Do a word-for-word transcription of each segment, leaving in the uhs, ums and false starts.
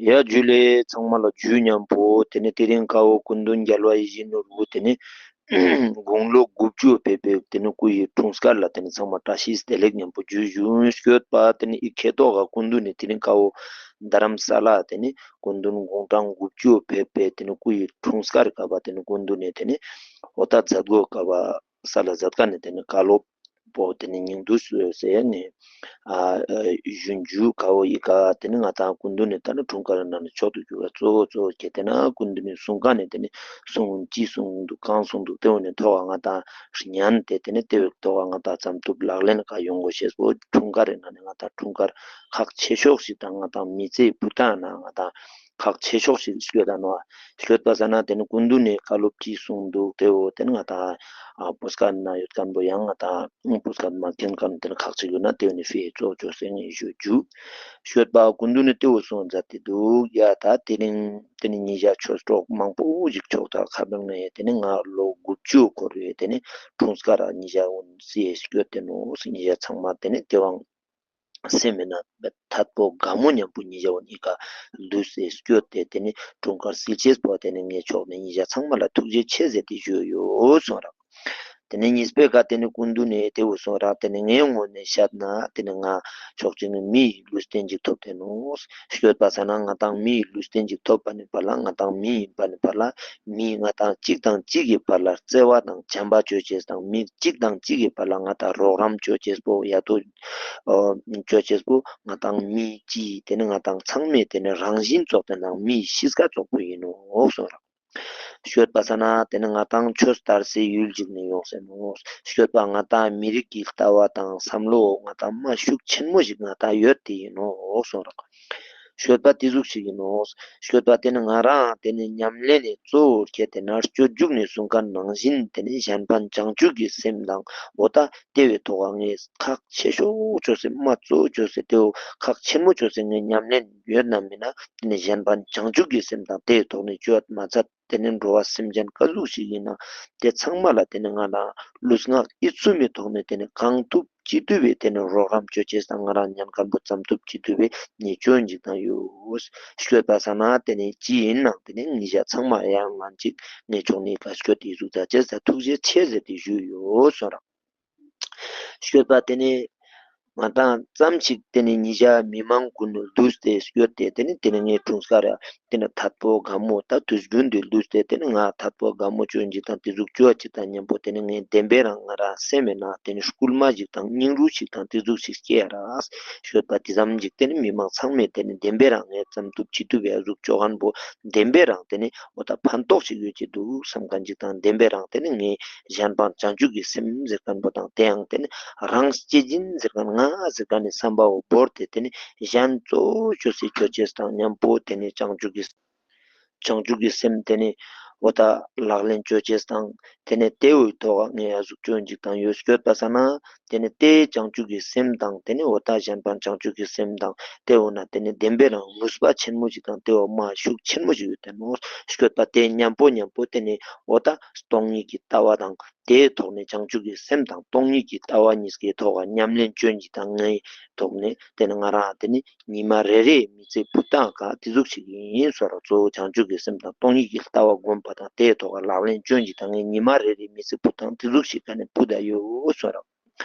ཡ་ཇུ་ལེ། ཚང་མ་ལ་ཇུ་ཉམ་པོ། ཏེ་ནེ་དེ་རིང་ཀ་བོ་སྐུ་མདུན་རྒྱལ་བ་ཡིད་བཞིན་ནོར་བུ་ཏེ་ནེ་དགུང་ལོ་དགུ་བཅུ་ཕེབས་པའི་ཏེ་ནེ་སྐུ་ཡི་འཁྲུངས་སྐར་ལ་ཏེ་ནེ་ཚང་མ་བཀྲ་ཤིས་བདེ་ལེགས་ཉམ་པོ་ཇུ་ཞུ་ཡིན། སྐྱོད་པ་ཏེ་ནེ་ཨི་ཁེ་ཏོག་ག་སྐུ་མདུན་ནི་དེ་རིང་ཀ་བོ་རྡ་རམ་ས་ལ་ཏེ་ནེ་སྐུ་མདུན་དགུང་གྲངས་དགུ་བཅུ་ཕེབས་པའི་ཏེ་ནེ་སྐུ་ཡི་འཁྲུངས་སྐར་སྐབས་པ་ཏེ་ནེ་སྐུ་མདུན་ནི་ཏེ་ནེ་འོ་ཏ་མཛད་སྒོ་སྐབས་པ་ས་ལ་མཛད་ཀ་ནེ་ཏེ་ནེ་བཀའ་སློབ་པོ་ཏེ་ནེ་སྙིང་བསྡུས་སུ་ཟེར་ནེ་ཨ་ཞུ་ཇུ་ཀ་བོ་ཡི་ཀ་ཏེ་ནེ་ང་ཏང་སྐུ་མདུན་ནི་ཏ་ནི་འཁྲུངས་སྐར་ནང་ནེ་མཆོག་ཏུ་གྱུར་པ་གཙོ་བོ་གཙོ་བོ་ཁྱེད་དེ་ན་སྐུ་མདུན་ནི་གསུང་ཀ་ནེ་ཏེ་ནེ་གསུང་ཅི་གསུང་འདུག་གང་གསུང་འདུག་ཏེ་བོ་ནི་ཐོག་ག་ང་ཏང་ཉན་ཏེ་ཏེ་ནེ་ཏེ་བོའི་ཐོག་ག་ང་ཏང་བསམ་ཐུབ་ལག་ལེན་ཀ་ཡོང་དགོས་ཤེས་པོ་འཁྲུངས་སྐར་རེ་ནང་ནེ་ང་ཏང་འཁྲུངས་སྐར་ཁག་ཆེ་ཤོས་ཤིག་དང་ང་ཏང་མི་ཚེའི་བུ་ཏང་ན་ང་ཏང་ཁག་ཆེ་ཤོས་ཤིག་སྐྱོད་ད་ནོ། སྐྱོད་པ་ས་ན་ཏེ་ནེ་སྐུ་མདུན་ནི་བཀའ་སློབ་ཅི་གསུང་འདུག་ཏེ་བོ་ཏེ་ནེ་ང་ཏང་ཨ་པོ་སྐད་ན་ཡོད་ཁན་པོ་ཡང་ང་ཏང་པོ་སྐད་མ་མཁྱེན་ཁན་ཏེ་ནེ་ཁག་ཅིག་ཡོད་ན་ཏེ་བོ་ནི་ཕེ་གཙོ་ཅོས་ཏེ་ངས་ཞུ་ཇུ། སྐྱོད་པ་སྐུ་མདུན་ནི་ཏེ་བོ་གསུང་མཛད་དེ་འདུག་ཡ། ཏ་དེ་རིང་ཏེ་ནེ་ཉེ་ཞ་ཆོས་གྲོགས་མང་པོ་ཞིག་ཕྱོགས་ད་ཁ་བན་ངས་ཏེ་ནེ་ང་ལོ་དགུ་བཅུ་འཁོར་བའི་ཏེ་ནེ་འཁྲུངས་སྐར་ཉེ་ཞ་འོན་སི་སྐྱོད་དེ་ནོ། ཉེ་ཞ་ཚང་མ་ཏེ་ནེ་ཏེ་བང་སེམས་མེད་ན་ཐད་པོ་དགའ་མོ་ཉམ་པོ་ཉེ་ཞ་འོ་ནི་ཀ་ལུས་སེ་སྐྱོད་དེ་ཏེ་ནེ་འཁྲུངས་སྐར་སིལ་ཅེས་པོ་ཏེ་ནེ་ངའི་ཕྱོགས་ནེ་ཉེ་ཞ་ཚང་མ་ལ་ཐུགས་རྗེ་ཆེ་ཟེར་ཏེ་ཞུ་ཡོད་སོང་རག། ཏེ་ནེ་གཉིས་པའི་ཀ་ཏེ་ནེ་སྐུ་མདུན་ནི་ཏེ་བོ་སོང་རག། ཏེ་ནེ་ངའི་ངོས་ནེ་བཤད་ན་ཏེ་ནེ་ང་ཕྱོགས་གཅིག་ནེ་མིའི་ལུས་རྟེན་ཅིག་ཐོབ་དེ་ནོ། སྐྱོད་པ་ས་ན་ང་ཏང་མིའི་ལུས་རྟེན་ཅིག་ཐོབ་པ་ནི་བར་ལ་ང་ཏང་མི་ཡིན་པ་ནི་བར་ལ་མི་ང་ཏང་གཅིག་དང་གཅིག་གི་བར་ལ་བརྩེ་བ་དང་བྱམས་པ་ཅོ་ཅེས་དང་མི་གཅིག་དང་གཅིག་གི་བར་ལ་ང་ཏང་རོགས་རམ་ཅོ་ཅེས་པོ་ཡ་ཏོ་ཅོ་ཅེས་པོ་ང་ཏང་མི་གཅིག་ཏེ་ནེ་ང་ཏང་ཚང་མའི་ཏེ་ནེ་རང་བཞིན་ཙོགས་ཏེ་ནང་མིའི་གཤིས་ཀ་ཙོགས་པོ་ཡིན་ནོ་གསུངས་རག། སྐྱོད་པ་ས་ན་ཏེ་ནེ་ང་ཏང་ཆོས་དར་སའི་ཡུལ་ཅིག་ནེ་ཡོང་སེ་ནོ། སྐྱོད་པ་ང་ཏང་མི་རིགས་ཀྱི་ལྟ་བ་དང་བསམ་བློ་ང་ཏང་མ་ཤུགས་ཆེན་མོ་ཞིག་ང་ཏང་ཡོད་དེ་ཡིན་ནོ་གསུངས་རག། སྐྱོད་པ་ཏེ་ཟུག་ཞིག་ཡིན་ནོ། སྐྱོད་པ་ཏེ་ནེ་ང་རང་ཏེ་ནེ་ཉམས་ལེན་ནི་གཙོ་བོ་ཁྱེད་དེ་ན་སྤྱོད་འཇུག་ནེ་གསུང་ཁན་ནང་བཞིན་ཏེ་ནེ་གཞན་ཕན་བྱང་ཆུབ་ཀྱི་སེམས་དང་འོ་ཏ་ཏེ་བོའི་ཐོག་ངས་ཁག་ཆེ་ཤོས་ཅོས་སེ་མ་གཙོ་བོ་ཅོས་སེ་ཏེ་བོ་ཁག་ཆེན་མོ་ཅོས་སེ་ངས་ཉམས་ལེན་ཡོད་ན་མེད་ན་ཏེ་ནེ་གཞན་ཕན་བྱང་ཆུབ་ཀྱི་སེམས་དང་ཏེའི་ཐོག་ནེ་ཅོ་མ་ཚད། ཏེ་ནེ་འགྲོ་བ་སེམས་ཅན་ཀ་ཟུག་ཞིག་ཡིན་ན་ཏེ་ཚང་མ་ལ་ཏེ་ནེ་ང་རང་ལུས་ངག་ཡིད་གསུམ་མི་ཐོག་ནེ་ཏེ་ནེ་གང་ཐུབ་ཅི་ཐུབ་པའི་ཏེ་ནེ་རོགས་རམ་ཅོ་ཅེས་དང་ང་རང་ཉན་ཁན་པོ་ཙམ་ཐུབ་ཅི་ཐུབ་པའི་ནི་ཅོ་འཇིག་དང་ཡོད། སྐྱོད་པ་ས་ན་ཏེ་ནེ་ཅི་ཡིན་ནང་ཏེ་ནེ་ཉེ་ཞ་ཚང་མ་ཡང་ང་ཅིག་ངའི་ཕྱོགས་ནེ་ཀ་སྐྱོད་དེ་ཟུག་ད་ཅེས་ད་ཐུགས་རྗེ་ཆེ་ཟེར་ཏེ་ཞུས་ཡོད་སོང་རག། སྐྱོད་པ་ཏེ་ནེ་ང་ཏང་ཙམ་ཞིག་ཏེ་ནེ་ཉེ་ཞ་མི་མང་ཀུན་ལུས་ཏེ་སྐྱོད་དེ་ཏེ་ནེ་ཏེ་ནེ་ངའི་འཁྲུངས་སྐར་ཡ་ཏེ་ནེ་ཐད་པོ་དགའ་མོ་ད་དུས་རྒྱུན་དུ་ལུས་ཏེ་ཏེ་ནེ་ང་ཐད་པོ་དགའ་མོ་ཅོ་འཇིག་དང་ཏེ་ཟུག་ཅོ་འཇིག་དང་ཉམ་པོ་ཏེ་ནེ་ངའི་བདེན་པའི་རང་ང་རང་སེམས་མེད་ན་ཏེ་ནེ་སྐུལ་མ་ཞིག་དང་སྙིང་རུས་ཤིག་དང་ཏེ་ཟུག་ཞིག་སྐྱེ་ཡ་རག། སྐྱོད་པ་ཏེ་ཙམ་ཞིག་ཏེ་ནེ་མི་མང་ཚང་མས་ཏེ་ནེ་བདེན་པའི་རང་ངས་ཙམ་ཐུབ་ཅི་ཐུབ་ཡ་ཟུག་ཅོ་ཁན་པོ་བདེན་པའི་རང་ཏེ་ནེ་འོ་ད་ཕན་ཐོགས་ཤིག་ཡོད་ཀྱི་འདུག་བསམ་ཁན་ཅིག་དང་བདེན་པའི་རང་ཏེ་ནེ་ངའི་གཞན་ཕན་བྱང་ཆུབ་ཀྱི་སེམས་ཟེར་ཁན་པོ་དང་ཏེ་ཡང་ཏེ་ནེ་རང་གཅེས་འཛིན་ཟེར་ཁན་ང་ཟེར་ཁན་ནི་བསམ་པ་བོ་བོར་ཏེ་ཏེ་ནེ་གཞན་གཙོ་བོ་ཅོས་སེ་ཅོ་ཅེས་དང་ཉམ་པོ་ཏེ་ནེ་བྱང་ཆུབ་ཀྱི་བྱང་ཆུབ་ཀྱི་སེམས་ཏེ་ནེ་འོ་ད་ལག་ལེན་ཅོ་ཅེས་དང་ཏེ་ནེ་ཏེ་བོའི་ཐོག་ངས་ཡ་ཟུག་ཅོ་འཇིག་དང་ཡོད་སྐྱོད་པ་ས་ན་ཏེ་ནེ་ཏེ་བྱང་ཆུབ་ཀྱི་སེམས་དང་ཏེ་ནེ་འོ་ད་གཞན་ཕན་བྱང་ཆུབ་ཀྱི་སེམས་དང་ཏེ་འོ་ན་ཏེ་ནེ་བདེན་པའི་རང་ནུས་པ་ཆེན་མོ་ཞིག་དང་ཏེ་འོ་མ་ཤུགས་ཆེན་མོ་ཞིག་ཡོད་དེ་ནོ། སྐྱོད་པ་ཏེ་ཉམ་པོ་ཉམ་པོ་ཏེ་ནེ་འོ་ད་སྟོང་ཉིད་ཀྱི་ལྟ་བ་དང་ཏེའི་ཐོག་ནེ་བྱང་ཆུབ་ཀྱི་སེམས་དང་སྟོང་ཉིད་ཀྱི་ལྟ་བ་གཉིས་ཀའི་ཐོག་ཉམས་ལེན་ཅོ་འཇིག་དང་ངའི་ཐོག་ནེ་ཏེ་ནེ་ང་རང་ཏེ་ནེ་ཉི་མ་རེ་རེའི་མི་ཚེ་ཕུད་སྟངས་ཀ་ཏེ་ཟུག་ཞིག་ཡིན་སོ་ར། གཙོ་བོ་བྱང་ཆུབ་ཀྱི་སེམས་དང་སྟོང་ཉིད་ཀྱི་ལྟ་བ་སྒོམ་པ་དང་ཏེའི་ཐོག་ལག་ལེན་ཅོ་འཇིག་དང་ངའི་ཉི་མ་རེ་རེའི་མི་ཚེ་ཕུད་སྟངས་ཏེ་ཟུག་ཞིག་ཀ་ནེ་ཕུད་ད་ཡོད་སོ་ར།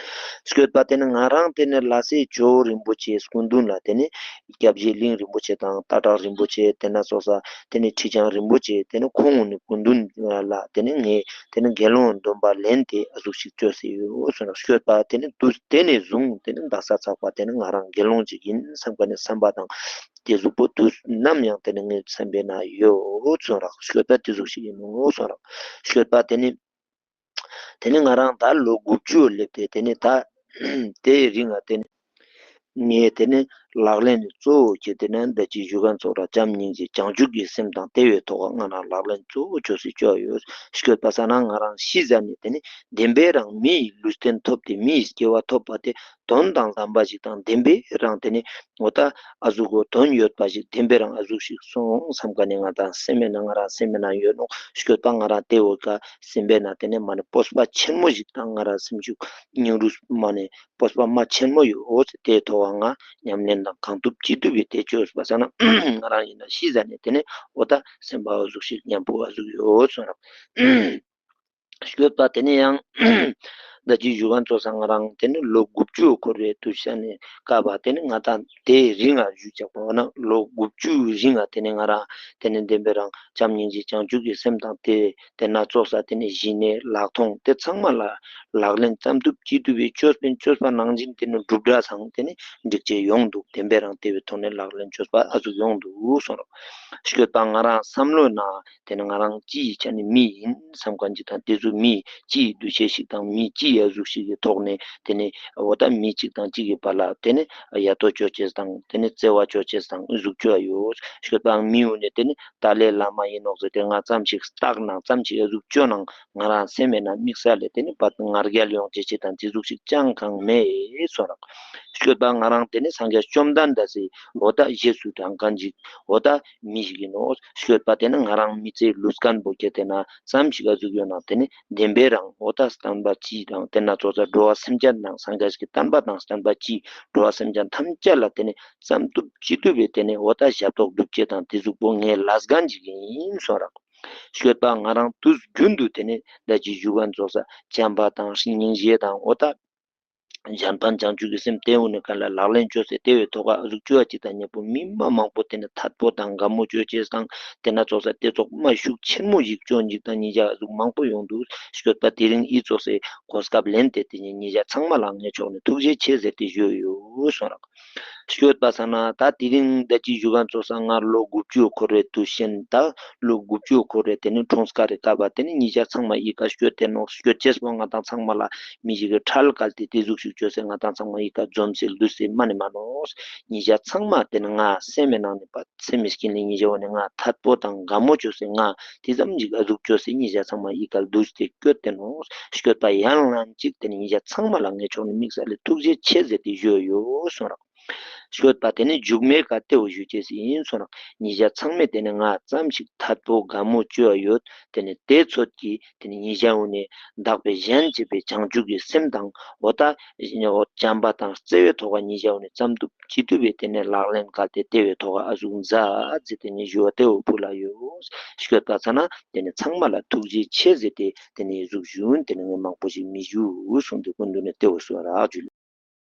སྐྱོད་པ་ཏེ་ནེ་ང་རང་ཏེ་ནེ་ལྷ་སའི་ཇོ་བོ་རིན་པོ་ཆེའི་སྐུ་མདུན་ལ་ཏེ་ནེ་སྐྱབས་རྗེ་གླིང་རིན་པོ་ཆེ་དང་སྟག་བྲག་རིན་པོ་ཆེ་ཏེ་ན་སོགས་ས་ཏེ་ནེ་ཁྲི་བྱང་རིན་པོ་ཆེ་ཏེ་ནེ་ཁོང་གུན་ནི་སྐུ་མདུན་ལ་ཏེ་ནེ་ངས་ཏེ་ནེ་དགེ་སློང་སྡོམ་པ་ལེན་ཏེ་ཨ་ཟུག་ཞིག་ཅོས་སེ་ཡོད་སོ་ར། སྐྱོད་པ་ཏེ་ནེ་དུས་ཏེ་ནེ་བཟུང་ཏེ་ནེ་དག་ས་ཚག་པ་ཏེ་ནེ་ང་རང་དགེ་སློང་ཅིག་ཡིན་བསམ་ཁན་ནི་བསམ་པ་དང་ཏེ་ཟུག་པོ་དུས་ནམ་ཡང་ཏེ་ནེ་ངའི་བསམ་པའི་ནང་ཡོད་སོ་ར། སྐྱོད་པ་ཏེ་ཟུག་ཞིག་ཡིན་ནོ་སོ་ར། སྐྱོད་པ་ཏེ་ནེ་ཏེ་ནེ་ང་རང་ད་ལོ་དགུ་བཅུ་སླེབས་ཏེ་ཏེ་ནེ་ད་ཏེའི་རིང་ང་ཏེ་ནེ་ངས་ཏེ་ནེ་ལག་ལེན་ནི་གཙོ་བོ་ཁྱེད་ཏེ་ནེ་ད་ཅི་ཞུ་ཁན་ཚོགས་ར་བྱམས་སྙིང་རྗེ་བྱང་ཆུབ་ཀྱི་སེམས་དང་ཏེ་བོའི་ཐོག་ང་རང་ལག་ལེན་གཙོ་བོ་ཅོས་སེ་ཅོ་ཡོད། སྐྱོད་པ་ས་ན་ང་རང་ཤི་ཟ་ནེ་ཏེ་ནེ་བདེན་པའི་རང་མིའི་ལུས་རྟེན་ཐོབ་སྟེ་མིའི་སྐྱེ་བ་ཐོབ་པ་ཏེ་དོན་དང་ལྡན་པ་ཞིག་དང་བདེན་པའི་རང་ཏེ་ནེ་འོ་ད་ཨ་ཟུག་གོ་དོན་ཡོད་པ་ཞིག་བདེན་པའི་རང་ཨ་ཟུག་ཞིག་སོང་བསམ་ཁན་ནི་ང་དང་སེམས་མེད་ན་ང་རང་སེམས་མེད་ན་ཡོད་ནོ། སྐྱོད་པ་ང་རང་ཏེ་བོ་ཀ་སེམས་པའི་ནང་ཏེ་ནེ་མ་ནེ་སྤོབས་པ་ཆེན་མོ་ཞིག་དང་ང་རང་སེམས་ཤུགས་སྙིང་རུས་མ་ནེ་སྤོབས་པ་མ་ཆེན་མོ་ཡོད་འོ་ཏེ་ཐོག་ང་ཉམས་ལེན་ དང་གང་ཐུབ་ཅི་ཐུབ་པའི་དེ་ཅོས་པ་སང་ན་ང་རང་ཡིན་ན་ཤི་ཟ་ནས་དེ་ནས་འོ་ད་སེམས་པ་འོ་ཟུག་ཞིག་ཉམ་པོ་འོ་ཟུག་ཡོད་སོང་རག། སྐྱོད་པ་དེ་ནས་ཡང་ད་ཅི་ཞུ་བ་ཚོ་སང་ང་རང་དེ་ནས་ལོ་དགུ་བཅུ་འཁོར་བའི་དུས་ཤ་ནས་བཀག་པ་དེ་ནས་ང་དང་དེ་རིང་ང་ཞུ་ཆག་པ་འོ་ན་ལོ་དགུ་བཅུ་རིང་ང་དེ་ནས་ང་རང་དེ་ནས་བདེན་པའི་རང་བྱམས་སྙིང་རྗེ་བྱང་ཆུབ་ཀྱི་སེམས་དང་དེ་དེ་སྣ་ཚོགས་ས་དེ་ནས་ཞི་གནས་ལྷག་མཐོང་དེ་ཚང་མ་ལ་ལག་ལེན་ཙམ་ཐུབ་ཅི་ཐུབ་པའི་ཆོས་པིན་ཆོས་པ་ནང་བཞིན་དེ་ནས་སྒྲུབ་འདྲ་སང་དེ་ནས་འགྲིག་ཅེས་ཡོང་འདུག། བདེན་པའི་རང་དེ་བའི་ཐོག་ནས་ལག་ལེན་ཆོས་པ་ཨ་ཟུག་ཡོང་འདུག་སོང་རོག། སྐྱོད་པ་ང་རང་བསམ་བློ་ན་དེ་ནས་ང་རང་ཅི་ཡི་ཆ་ནས་མི་ཡིན་བསམ་མཁན་ཅིག་དང་དེ་ཚོ་མི་ཅི་ཡི་འདུ་ཤེས་ཤིག་དང་མི་ཅི་ཡི་ཨ་ཟུག་ཞིག་གི་ཐོག་ནས་དེ་ནས་འོ་ད་མི་གཅིག་དང་གཅིག་གི་བར་ལ་དེ་ནས་ཡ་ཏོ་ཅོ་ཅེས་དང་དེ་ནས་བརྩེ་བ་ཅོ་ཅེས་དང་ཟུག་ཅོ་ཡ་ཡོད། སྐྱོད་པ་མི་འོ་ནས་དེ་ནས་ཏཱ་ལའི་བླ་མ་ཡིན་ནོག་ཟེར་ཏེ་ང་ཙམ་ཞིག་བརྟག་ནང་ཙམ་ཞིག་ཨ་ཟུག་ཅོ་ནང་ང་རང་སེམས་མེད་ན་དམིགས་བསལ་ལས་དེ་ནི་བར་དུ་ང་རྒྱལ་ཡོང་ཅེས་ཅི་དང་ཅི་ཟུག་ཞིག་ཅང་གང་མེད་སོ་རག། སྐྱོད་པ་ང་རང་དེ་ནི་སངས་རྒྱས་བཅོམ་ལྡན་འདས་སི་འོ་ད་རྗེས་སུ་འབྲང་མཁན་ཅིག་འོ་ད་མི་ཞིག་ཡིན་ནོ། སྐྱོད་པ་དེ་ནི་ང་རང་མི་ཚེ་ལུས་མཁན་པོ་ཁྱེད་དེ་ན་ཙམ་ཞིག་ཨ་ཟུག་ཡོད་ན་དེ་ནི་བདེན་པའི་རང་འོ་ད་བསྟན་པ་སྤྱི་དང་དེ་ན་ཚོགས་ས་འགྲོ་བ་སེམས་ཅན་དང་སངས་རྒྱས་ཀྱི་བསྟན་པ་དང་བསྟན་པ་སྤྱི་འགྲོ་བ་སེམས་ཅན་ཐམས་ཅད་ལ་དེ་ནི་ཙམ་ཐུབ་ཅི་ཐུབ་པའི་དེ་ནི་འོ་ད་ཞབས་ཏོག་སྒྲུབ་ཅེས་དང་དེ་ཟུག་པོ་ངའི་ལས་འགན་ཅིག་ཡིན་སོ་རག། སྐྱོད་པ་ང་རང་དུས་རྒྱུན་དུ་དེ་ནས་ད་ཅི་ཞུ་བ་ཚོགས་ས་བྱམས་པ་དང་སྙིང་རྗེ་དང་འོ་ད་གཞན་ཕན་བྱང་ཆུབ་ཀྱི་སེམས་དེ་འོ་ནས་ག་ལ་ལག་ལེན་ཅོས་སེ་དེ་བའི་ཐོག་ཨ་ཟུག་ཅོ་ཅི་དང་ཉེ་པོ་མི་མ་མང་པོ་དེ་ནས་ཐད་པོ་དང་དགའ་མོ་ཅོ་ཅེས་དང་དེ་ན་ཚོགས་ས་དེ་ཚོགས་མ་ཤུགས་ཆེན་མོ་ཞིག་ཅོ་འཇིག་དང་ཉིན་ཞག་ཨ་ཟུག་མང་པོ་ཡོང་འདུག། སྐྱོད་པ་དེ་རིང་ཨི་ཚོགས་སེ་གོ་སྐབས་ལེན་ཏེ་དེ་ཉིན་ཉིན་ཞག་ཚང་མ་ལ་ངས་ཕྱོགས་ནས་ཐུགས་རྗེ་ཆེ་ཟེར་ཏེ་ཞུ་ཡོད་སོང་རག། སྐྱོད་པ་ས་ན་ད་དེ་རིང་ད་ཅི་ཞུ་བ་ཚོགས་ས་ང་ལོ་དགུ་བཅུ་འཁོར་བའི་དུས་ཆེན་ད་ལོ་དགུ་བཅུ་འཁོར་བའི་དེ་ནི་འཁྲུངས་སྐར་རེ་བཀག་པ་དེ་ནི་ཉིན་ཞག་ཚང་མ་ཨི་ཀ་སྐྱོད་དེ་ནོག། སྐྱོད་ཅེས་པོ་ང་དང་ཚང་མ་ལ་མི་ཞིག་གི་ཁྲལ་བཀལ་ཏེ་དེ་ཟུག་ཞིག་ཅོས་སེ་ང་དང་ཚང་མ་ཨི་ཀ་འཛོམས་སེ་ལུས་སེ་མ་ནི་མ་ནོག། ཉིན་ཞག་ཚང་མ་དེ་ནི་ང་སེམས་མེད་ནང་ནས་པ་སེམས་མི་སྐྱིད་ལེ་ཉིན་ཞག་འོ་ནི་ང་ཐད་པོ་དང་དགའ་མོ་ཅོས་སེ་ང་དེ་ཙམ་ཞིག་ཨ་ཟུག་ཅོས་སེ་ཉིན་ཞག་ཚང་མ་ཨི་ཀ་ལུས་ཏེ་སྐྱོད་དེ་ནོག། སྐྱོད་པ་ཡང་ལན་གཅིག་དེ་ནི་ཉིན་ཞག་ཚང་མ་ལ་ངས་ཕྱོགས་ནས་དམིགས་བསལ་ལས་ཐུགས་རྗེ་ཆེ་ཟེར་ཏེ་ཞུ་ཡོད་སོང་རག། སྐྱོད་པ་དེ་ནི་མཇུག་མའི་ཀ་དེ་བོ་ཞུ་ཅེས་ཡིན་སོང་རག། ཉིན་ཞག་ཚང་མས་དེ་ནི་ང་ཙམ་ཞིག་ཐད་པོ་དགའ་མོ་ཅོ་ཡ་ཡོད། དེ་ནི་དེ་ཚོད་ཀྱིས་དེ་ནི་ཉིན་ཞག་འོ་ནི་བདག་པོས་གཞན་གཅེས་པའི་བྱང་ཆུབ་ཀྱི་སེམས་དང་འོ་ད་བྱམས་པ་དང་བརྩེ་བའི་ཐོག་ཉིན་ཞག་འོ་ནི་ཙམ་ཐུབ་ཅི་ཐུབ་པའི་དེ་ནི་ལག་ལེན་བཀལ་ཏེ་དེ་བའི་ཐོག་ཨ་ཟུག་མཛད་ཟེར་དེ་ནི་ཞུ་བ་དེ་བོ་ཕུལ་ལ་ཡོད། སྐྱོད་པ་ཚ་ན་དེ་ནི་ཚང་མ་ལ་ཐུགས་རྗེ་ཆེ་ཟེར་ཏེ་དེ་ནི་ཟུག་ཞུ་དེ་ནི་ངས་མང་པོ་ཞིག་མི་ཞུ་གསུངས་ཏེ་སྐུ་མདུན་ནས་དེ་བོ་གསུངས་རག་ཞུ།